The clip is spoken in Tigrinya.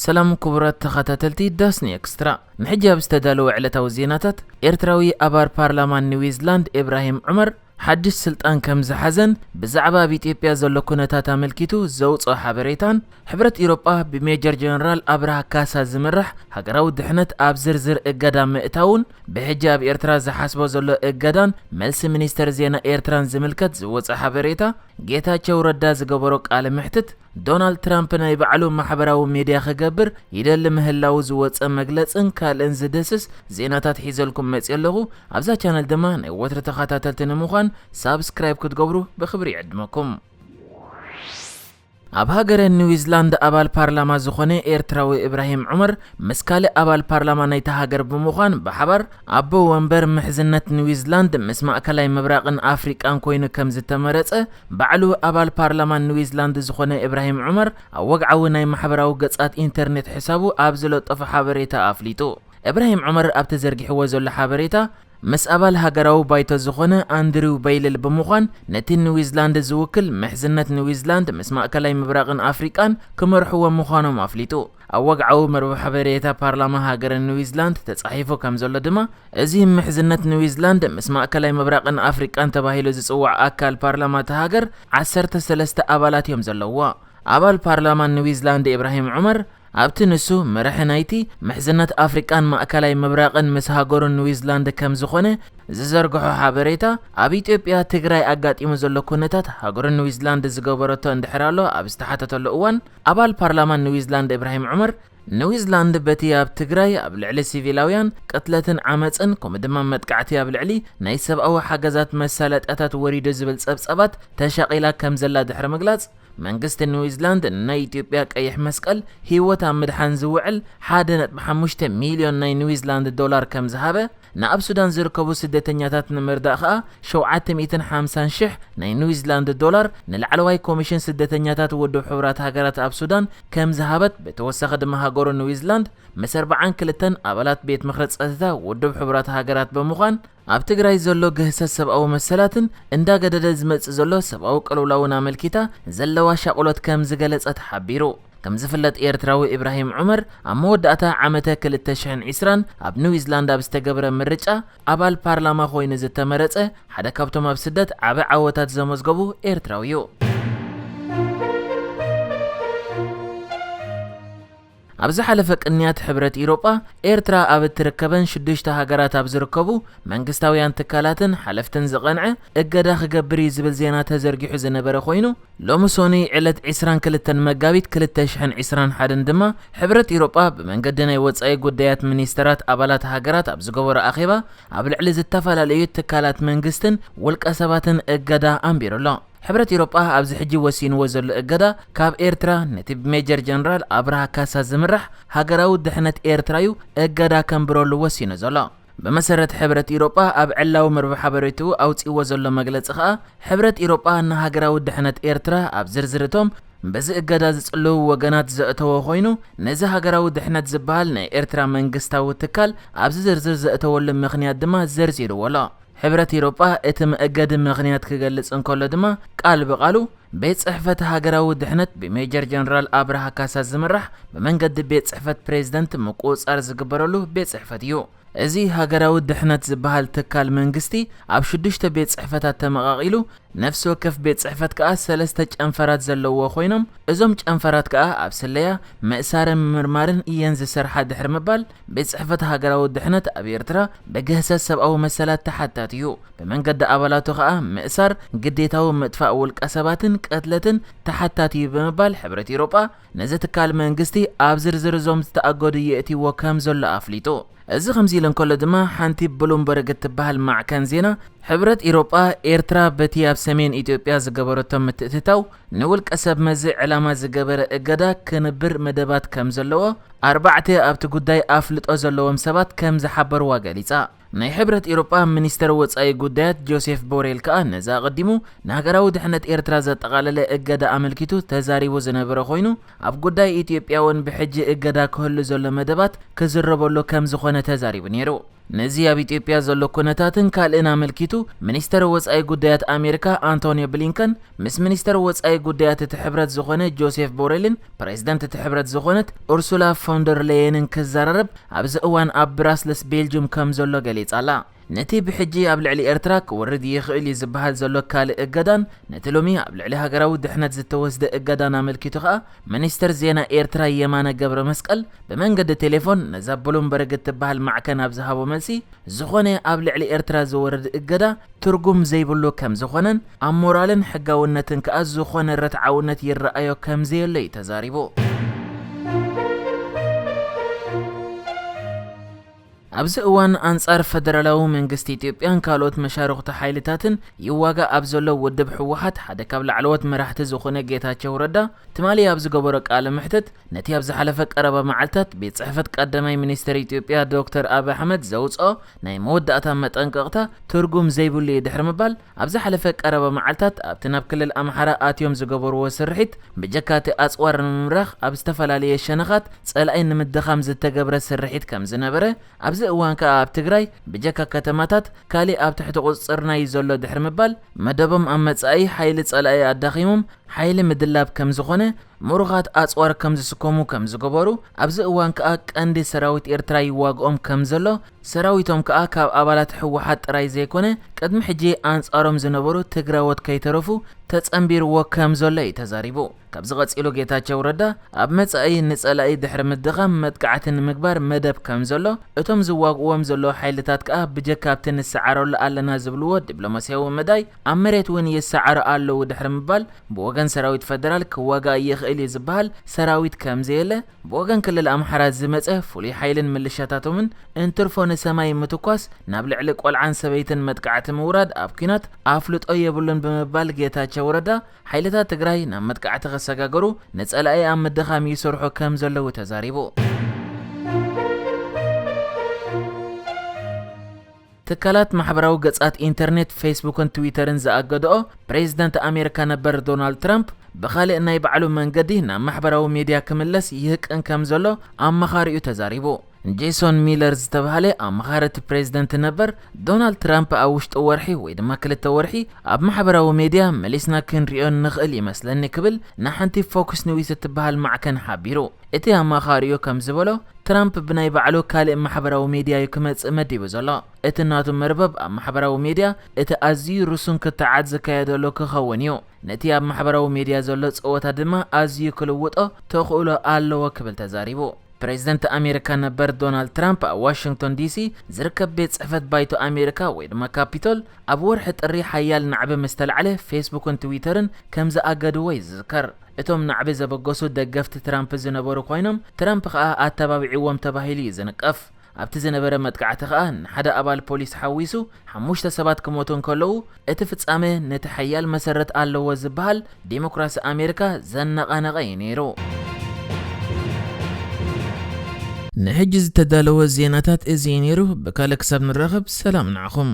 ሰላም ክቡራት ተኸታተልቲ ዳስኒ ኤክስትራ። ንሕጂ ኣብ ዝተዳለወ ዕለታዊ ዜናታት፣ ኤርትራዊ ኣባል ፓርላማ ኒውዚላንድ ኢብራሂም ዑመር ሓድሽ ስልጣን ከም ዝሓዘን ብዛዕባ ኣብ ኢትዮጵያ ዘሎ ኩነታት ኣመልኪቱ ዘውፅኦ ሓበሬታን፣ ሕብረት ኢሮጳ ብሜጀር ጀነራል ኣብርሃ ካሳ ዝምራሕ ሃገራዊ ድሕነት ኣብ ዝርዝር እገዳ ምእታውን ብሕጂ ኣብ ኤርትራ ዝሓስቦ ዘሎ እገዳን መልሲ ሚኒስተር ዜና ኤርትራን ዝምልከት ዝወፀ ሓበሬታ፣ ጌታቸው ረዳ ዝገበሮ ቃለ መሕትት፣ ዶናልድ ትራምፕ ናይ ባዕሉ ማሕበራዊ ሜድያ ክገብር ይደሊ ምህላዉ ዝወፀ መግለፅን ካልእን ዝድህስስ ዜናታት ሒዘልኩም መፅእ ኣለኹ። ኣብዛ ቻነል ድማ ናይ ወትሪ ተኸታተልቲ ንምዃን ሳብስክራይብ ክትገብሩ ብኽብሪ ይዕድመኩም። ኣብ ሃገረ ኒውዚላንድ ኣባል ፓርላማ ዝኾነ ኤርትራዊ እብራሂም ዑመር ምስ ካልእ ኣባል ፓርላማ ናይታ ሃገር ብምዃን ብሓባር ኣቦ ወንበር ምሕዝነት ኒውዚላንድ ምስ ማእከላይ ምብራቕን ኣፍሪቃን ኮይኑ ከም ዝተመረጸ ባዕሉ ኣባል ፓርላማ ኒውዚላንድ ዝኾነ እብራሂም ዑመር ኣብ ወግዓዊ ናይ ማሕበራዊ ገጻት ኢንተርኔት ሕሳቡ ኣብ ዝለጠፎ ሓበሬታ ኣፍሊጡ። እብራሂም ዑመር ኣብ ተዘርጊሕዎ ዘሎ ሓበሬታ፣ ምስ ኣባል ሃገራዊ ባይቶ ዝኾነ ኣንድሪው በይልል ብምዃን ነቲ ኒውዚላንድ ዝውክል ምሕዝነት ኒውዚላንድ ምስ ማእከላይ ምብራቕን ኣፍሪቃን ክመርሕዎ ምዃኖም ኣፍሊጡ። ኣብ ወግዓዊ መርበብ ሓበሬታ ፓርላማ ሃገረ ኒውዚላንድ ተጻሒፉ ከም ዘሎ ድማ፣ እዚ ምሕዝነት ኒውዚላንድ ምስ ማእከላይ ምብራቕን ኣፍሪቃን ተባሂሉ ዝጽዋዕ ኣካል ፓርላማ እታ ሃገር ዓሰርተ ሰለስተ ኣባላት እዮም ዘለውዎ። ኣባል ፓርላማ ኒውዚላንድ ኢብራሂም ዑመር፣ ኣብቲ ንሱ መራሒ ናይቲ ምሕዝነት ኣፍሪቃን ማእከላይ ምብራቕን ምስ ሃገሩ ኒውዚላንድ ከም ዝኾነ ዝዘርግሖ ሓበሬታ፣ ኣብ ኢትዮጵያ ትግራይ ኣጋጢሙ ዘሎ ኩነታት ሃገሩ ኒውዚላንድ ዝገበረቶ እንድሕር ኣሎ ኣብ ዝተሓተተሉ እዋን፣ ኣባል ፓርላማ ኒውዚላንድ ኢብራሂም ዑመር፣ ኒውዚላንድ በቲ ኣብ ትግራይ ኣብ ልዕሊ ሲቪላውያን ቅትለትን ዓመፅን ከምኡ ድማ መጥቃዕቲ ኣብ ልዕሊ ናይ ሰብኣዊ ሓገዛት መሳለጥያታት ወሪዱ ዝብል ፀብፀባት ተሻቒላ ከም ዘላ ድሕሪ ምግላፅ፣ መንግስቲ ኒውዚላንድ ንናይ ኢትዮጵያ ቀይሕ መስቀል ህይወት ኣብ ምድሓን ዝውዕል ሓደ ነጥቢ ሓሙሽተ ሚልዮን ናይ ኒውዚላንድ ዶላር ከም ዝሃበ፣ ንኣብ ሱዳን ዝርከቡ ስደተኛታት ንምርዳእ ከኣ ሸውዓተ ሚእትን ሓምሳን ሽሕ ናይ ኒውዚላንድ ዶላር ንላዕለዋይ ኮሚሽን ስደተኛታት ውድብ ሕቡራት ሃገራት ኣብ ሱዳን ከም ዝሃበት፣ ብተወሳኺ ድማ ሃገሩ ኒውዚላንድ ምስ ኣርባዓን ክልተን ኣባላት ቤት ምኽሪ ጸጥታ ውድብ ሕቡራት ሃገራት ብምዃን፣ ኣብ ትግራይ ዘሎ ግህሰት ሰብኣዊ መሰላትን እንዳገደደ ዝመጽእ ዘሎ ሰብኣዊ ቅልውላውን ኣመልኪታ ዘለዋ ሻቕሎት ከም ዝገለጸት ሓቢሩ። ከም ዝፍለጥ፣ ኤርትራዊ ኢብራሂም ዑመር ኣብ መወዳእታ ዓመተ ክልተ ሽሕን ዕስራን ኣብ ኒውዚላንድ ኣብ ዝተገብረ ምርጫ ኣባል ፓርላማ ኮይኑ ዝተመረጸ ሓደ ካብቶም ኣብ ስደት ዓቢ ዓወታት ዘመዝገቡ ኤርትራዊ እዩ። ኣብ ዝሓለፈ ቅንያት፣ ሕብረት ኢሮጳ ኤርትራ ኣብ እትርከበን ሽዱሽተ ሃገራት ኣብ ዝርከቡ መንግስታውያን ትካላትን ሓለፍትን ዝቐንዐ እገዳ ክገብር እዩ ዝብል ዜና ተዘርጊሑ ዝነበረ ኮይኑ፣ ሎሚ ሶኑይ ዕለት ዕስራን ክልተን መጋቢት ክልተ ሽሕን ዕስራን ሓደን ድማ ሕብረት ኢሮጳ ብመንገዲ ናይ ወጻኢ ጉዳያት ሚኒስተራት ኣባላት ሃገራት ኣብ ዝገበሮ ኣኼባ ኣብ ልዕሊ ዝተፈላለዩ ትካላት መንግስትን ውልቀ ሰባትን እገዳ ኣንቢሩ ኣሎ። ሕብረት ኢሮጳ ኣብዚ ሕጂ ወሲንዎ ዘሎ እገዳ ካብ ኤርትራ ነቲ ብሜጀር ጀነራል ኣብርሃ ካሳ ዝምራሕ ሃገራዊ ድሕነት ኤርትራ እዩ እገዳ ከንብረሉ ወሲኑ ዘሎ። ብመሰረት ሕብረት ኢሮጳ ኣብ ዕላዊ መርበብ ሓበሬትኡ ኣውጺእዎ ዘሎ መግለጺ ከኣ፣ ሕብረት ኢሮጳ ንሃገራዊ ድሕነት ኤርትራ ኣብ ዝርዝር እቶም በዚ እገዳ ዝጽልዉ ወገናት ዘእተዎ ኮይኑ፣ ነዚ ሃገራዊ ድሕነት ዝበሃል ናይ ኤርትራ መንግስታዊ ትካል ኣብዚ ዝርዝር ዘእተወሉ ምኽንያት ድማ ዘርዚርዎ ኣሎ። ሕብረት ኢሮጳ እቲ መእገዲ ምኽንያት ክገልጽ እንከሎ ድማ፣ ቃል ብቓሉ፣ ቤት ጽሕፈት ሃገራዊ ድሕነት ብሜጀር ጀነራል ኣብርሃ ካሳ ዝምራሕ ብመንገዲ ቤት ጽሕፈት ፕሬዝደንት ምቁጽጻር ዝግበረሉ ቤት ጽሕፈት እዩ። እዚ ሃገራዊ ድሕነት ዝበሃል ትካል መንግስቲ ኣብ ሽዱሽተ ቤት ጽሕፈታት ተመቓቒሉ፣ ነፍሲ ወከፍ ቤት ጽሕፈት ከኣ ሰለስተ ጨንፈራት ዘለዎ ኮይኖም፣ እዞም ጨንፈራት ከኣ ኣብ ስለያ፣ ምእሳርን ምምርማርን እየን ዝሰርሓ ድሕሪ ምባል፣ ቤት ጽሕፈት ሃገራዊ ድሕነት ኣብ ኤርትራ ብግህሰት ሰብኣዊ መሰላት ተሓታቲ እዩ። ብመንገዲ ኣባላቱ ከኣ ምእሳር፣ ግዴታዊ ምጥፋእ ውልቀ ሰባትን ቅትለትን ተሓታቲ እዩ ብምባል፣ ሕብረት ኢሮጳ ነዚ ትካል መንግስቲ ኣብ ዝርዝር እዞም ዝተኣገዱ የእትይዎ ከም ዘሎ ኣፍሊጡ። እዚ ከምዚ ኢሉ እንከሎ ድማ፣ ሓንቲ ብሉምበርግ እትበሃል ማዕከን ዜና፣ ሕብረት ኢሮጳ ኤርትራ በቲ ኣብ ሰሜን ኢትዮጵያ ዝገበረቶ ምትእትታው ንውልቀ ሰብ መዚ ዕላማ ዝገበረ እገዳ ክንብር መደባት ከም ዘለዎ ኣርባዕተ ኣብቲ ጉዳይ ኣፍልጦ ዘለዎም ሰባት ከም ዝሓበርዋ ገሊጻ። ናይ ሕብረት ኤውሮጳ ሚኒስተር ወጻኢ ጉዳያት ጆሴፍ ቦሬል ከኣ ነዚ ኣቐዲሙ ንሃገራዊ ድሕነት ኤርትራ ዘጠቓለለ እገዳ ኣመልኪቱ ተዛሪቡ ዝነበረ ኮይኑ፣ ኣብ ጉዳይ ኢትዮጵያ እውን ብሕጂ እገዳ ክህሉ ዘሎ መደባት ክዝረበሉ ከም ዝኾነ ተዛሪቡ ነይሩ። ነዚ ኣብ ኢትዮጵያ ዘሎ ኩነታትን ካልእን ኣመልኪቱ፣ ሚኒስተር ወጻኢ ጉዳያት ኣሜሪካ ኣንቶኒዮ ብሊንከን ምስ ሚኒስተር ወጻኢ ጉዳያት እቲ ሕብረት ዝኾነ ጆሴፍ ቦሬልን ፕሬዚደንት እቲ ሕብረት ዝኾነት ኡርሱላ ፎንደር ሌየንን ክዘራረብ ኣብዚ እዋን ኣብ ብራስልስ ቤልጅም ከም ዘሎ ገሊጻ ኣላ። ነቲ ብሕጂ ኣብ ልዕሊ ኤርትራ ክወርድ ይኽእል እዩ ዝበሃል ዘሎ ካልእ እገዳን ነቲ ሎሚ ኣብ ልዕሊ ሃገራዊ ድሕነት ዝተወስደ እገዳን ኣመልኪቱ ከኣ፣ ሚኒስተር ዜና ኤርትራ የማነ ገብረ መስቀል ብመንገዲ ቴሌፎን ነዛ ብሉምበርግ እትበሃል ማዕከን ኣብ ዝሃቦ መልሲ፣ ዝኾነ ኣብ ልዕሊ ኤርትራ ዝወርድ እገዳ ትርጉም ዘይብሉ ከም ዝኾነን ኣብ ሞራልን ሕጋውነትን ከኣ ዝኾነ ርትዓውነት ይረኣዮ ከም ዘየሎ እዩ ተዛሪቡ። ኣብዚ እዋን ኣንጻር ፈደራላዊ መንግስቲ ኢትዮጵያን ካልኦት መሻርኽቲ ሓይልታትን ይዋጋእ ኣብ ዘሎ ውድብ ህወሓት ሓደ ካብ ላዕለዎት መራሕቲ ዝኾነ ጌታቸው ረዳ ትማሊ ኣብ ዝገበሮ ቃለ መሕትት፣ ነቲ ኣብ ዝሓለፈ ቀረባ መዓልታት ቤት ጽሕፈት ቀዳማይ ሚኒስትር ኢትዮጵያ ዶክተር ኣብይ ኣሕመድ ዘውጽኦ ናይ መወዳእታ መጠንቀቕታ ትርጉም ዘይብሉ እዩ ድሕሪ ምባል፣ ኣብ ዝሓለፈ ቀረባ መዓልታት ኣብቲ ናብ ክልል ኣምሓራ ኣትዮም ዝገበርዎ ስርሒት ብጀካ እቲ ኣጽዋር ንምምራኽ ኣብ ዝተፈላለየ ሸነኻት ጸላኢ ንምድኻም ዝተገብረ ስርሒት ከም ዝነበረ፣ ኣብዚ እዋን ከኣ ኣብ ትግራይ ብጀካ ከተማታት ካሊእ ኣብ ትሕቲ ቁጽጽርና እዩ ዘሎ ድሕሪ ምባል፣ መደቦም ኣብ መጻኢ ሓይሊ ጸላኢ ኣዳኺሞም ሓይሊ ምድላብ ከም ዝኾነ፣ ምሩኻት ኣጽዋር ከም ዝስከሙ ከም ዝገበሩ፣ ኣብዚ እዋን ከኣ ቀንዲ ሰራዊት ኤርትራ ይዋግኦም ከም ዘሎ፣ ሰራዊቶም ከኣ ካብ ኣባላት ህወሓት ጥራይ ዘይኮነ፣ ቅድሚ ሕጂ ኣንጻሮም ዝነበሩ ትግራዎት ከይተረፉ ተጸንቢርዎ ከም ዘሎ እዩ ተዛሪቡ። ካብዚ ቀጺሉ ጌታቸው ረዳ፣ ኣብ መጻኢ ንጸላኢ ድሕሪ ምድኻም መጥቃዕቲ ንምግባር መደብ ከም ዘሎ፣ እቶም ዝዋግእዎም ዘለዉ ሓይልታት ከኣ ብጀካ ኣብቲ ንሰዓረሉ ኣለና ዝብልዎ ዲፕሎማስያዊ መዳይ፣ ኣብ መሬት እውን ይሰዓሩ ኣለዉ ድሕሪ ምባል፣ ብወገን ሰራዊት ፈደራል ክዋጋእ ይኽእል እዩ ዝበሃል ሰራዊት ከም ዘየለ፣ ብወገን ክልል ኣምሓራ ዝመጸ ፍሉይ ሓይልን ምልሻታቶምን እንትርፎ ንሰማይ ምትኳስ፣ ናብ ልዕሊ ቆልዓን ሰበይትን መጥቃዕቲ ምውራድ ኣብ ኲናት ኣፍልጦ የብሉን ብምባል ጌታቸው ረዳ፣ ሓይልታት ትግራይ ናብ መጥቃዕቲ ክሰጋገሩ ንጸላኢ ኣብ ምድኻም ይሰርሑ ከም ዘለዉ ተዛሪቡ። ትካላት ማሕበራዊ ገጻት ኢንተርኔት ፌስቡክን ትዊተርን ዝኣገድኦ ፕሬዚደንት ኣሜሪካ ነበር ዶናልድ ትራምፕ ብኻልእ ናይ ባዕሉ መንገዲ ናብ ማሕበራዊ ሚድያ ክምለስ ይህቅን ከም ዘሎ ኣማኻሪኡ ተዛሪቡ። ጄሶን ሚለር ዝተባህለ ኣማኻሪ እቲ ፕሬዚደንት ነበር፣ ዶናልድ ትራምፕ ኣብ ውሽጢ ወርሒ ወይ ድማ ክልተ ወርሒ ኣብ ማሕበራዊ ሚድያ መሊስና ክንሪኦ ንኽእል ይመስለኒ ክብል ንሓንቲ ፎክስ ኒውስ እትበሃል ማዕከን ሓቢሩ። እቲ ኣማኻሪኡ ከም ዝበሎ፣ ትራምፕ ብናይ ባዕሉ ካልእ ማሕበራዊ ሚድያ እዩ ክመጽእ መዲቡ ዘሎ። እቲ ናቱ መርበብ ኣብ ማሕበራዊ ሚድያ እቲ ኣዝዩ ርሱን ክትዓት ዝካየደሉ ክኸውን እዩ። ነቲ ኣብ ማሕበራዊ ሚድያ ዘሎ ጸወታ ድማ ኣዝዩ ክልውጦ ተኽእሎ ኣለዎ ክብል ተዛሪቡ። ፕሬዚደንት ኣሜሪካ ነበር ዶናልድ ትራምፕ ኣብ ዋሽንግቶን ዲሲ ዝርከብ ቤት ጽሕፈት ባይቶ ኣሜሪካ ወይ ድማ ካፒቶል ኣብ ወርሒ ጥሪ ሓያል ናዕቢ ምስ ተላዕለ ፌስቡክን ትዊተርን ከም ዝኣገድዎ ይዝከር። እቶም ናዕቢ ዘበገሱ ደገፍቲ ትራምፕ ዝነበሩ ኮይኖም፣ ትራምፕ ከኣ ኣተባቢዕዎም ተባሂሉ እዩ ዝንቀፍ። ኣብቲ ዝነበረ መጥቃዕቲ ከኣ ንሓደ ኣባል ፖሊስ ሓዊሱ ሓሙሽተ ሰባት ክሞቱ እንከለዉ፣ እቲ ፍጻመ ነቲ ሓያል መሰረት ኣለዎ ዝበሃል ዲሞክራሲ ኣሜሪካ ዘነቓነቐ እዩ ነይሩ። ንሕጂ ዝተዳለወ ዜናታት እዚ እዩ ነይሩ። ብካልእ ክሳብ ንራኸብ ሰላም ንዓኹም።